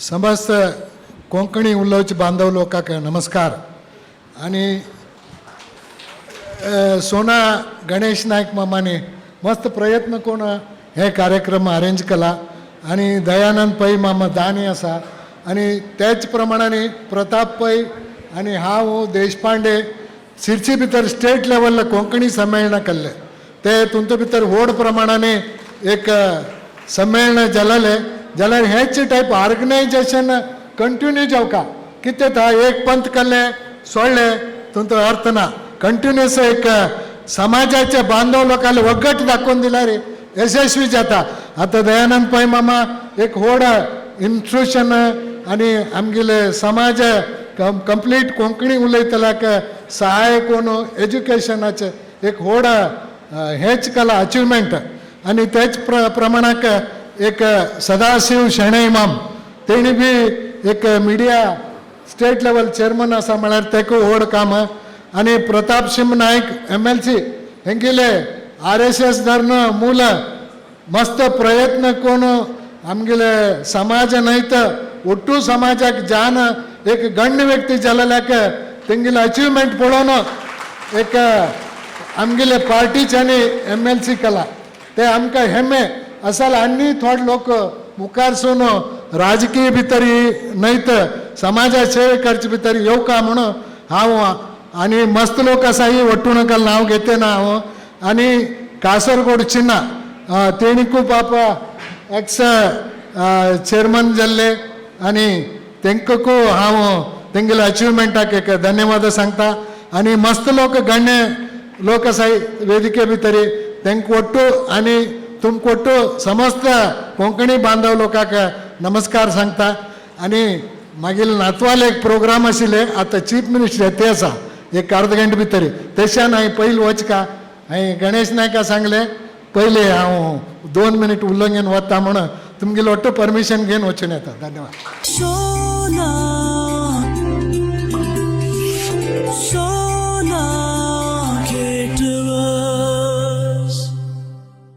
समस्त कोंकणी उलोवचे बांधव लोकांक नमस्कार. आनी सोना गणेश नायक मामाने मस्त प्रयत्न करून हे कार्यक्रम अरेंज केला आनी दयानंद पै मामा दानी आसा आनी त्याच प्रमाणाने प्रताप पै आनी हांव देशपांडे सिरसी भितर स्टेट लेवल कोंकणी संमेलनां केल्ले, ते तुमचे भितर व्हड प्रमाणाने एक संमेलन जालेले. जाल्यार हेच टायप ऑर्गनायजेशन कंटिन्यू जावका. कितें ता एक पंथ केल्ले सोडले तुमचो अर्थ ना. कंटिन्युअस एक समाजाचे बांधव लोकांले वगट दाखोवन दिल्यार यशस्वी जाता. आतां दयानंद पै मामा एक व्हड इन्स्टिट्यूशन आनी आमगेले समाज कंप्लीट कोंकणी उलयतल्याक सहाय करून एज्युकेशनाचे एक व्हड हेच कला अचिवमेंट. आनी तेच प्रमाणाक एक सदाशिव शेणै माम तेणी बी एक मिडिया स्टेट लेवल चेअरमन आसा, म्हळ्यार तेकूय व्हड काम. आनी प्रताप सिंह नायक एमएलसी हेंगेले आरएसएस धरून मूल मस्त प्रयत्न करून आमगेले समाज न्हय तर ಒಟ್ಟು समाजाक जान एक गण्य व्यक्ती जालेल्याक तेंगेले अचिवमेंट पळोवन एक आमगेले पार्टीच्यानी एमएलसी केला, ते आमकां हेम्मे असाल. आनी थोडे लोक मुखार सून राजकीय भितर न्हय तर समाजा सेवे करचे भितर येवका म्हणून हांव आनी मस्त लोक आसा ही वट्टू नांव घेते ना हांव. आनी कासरगोड चिन्ना तेणीकू पाप एक्स चेअरमन जाल्ले आनी तेंकां हांव तेंगेले अचिवमेंटाक एक धन्यवाद सांगता. आनी मस्त लोक गण्य लोक आसाय वेदिके भितर, तेंका ಒಟ್ಟು आनी तुमकां ಒಟ್ಟು समस्त कोंकणी बांधव लोकांक नमस्कार सांगता. आनी मागीर नातवाले एक प्रोग्राम आशिल्ले, आतां चीफ मिनिस्टर येते आसा एक अर्द घंटे भितर, तेशान हांवें पयलीं वचका हांवें गणेश नायका सांगलें, पयले हांव 2 मिनीट उलोवन घेवन वता म्हणून तुमगेले ಒಟ್ಟು परमिशन घेवन वचून येता. धन्यवाद. Shona.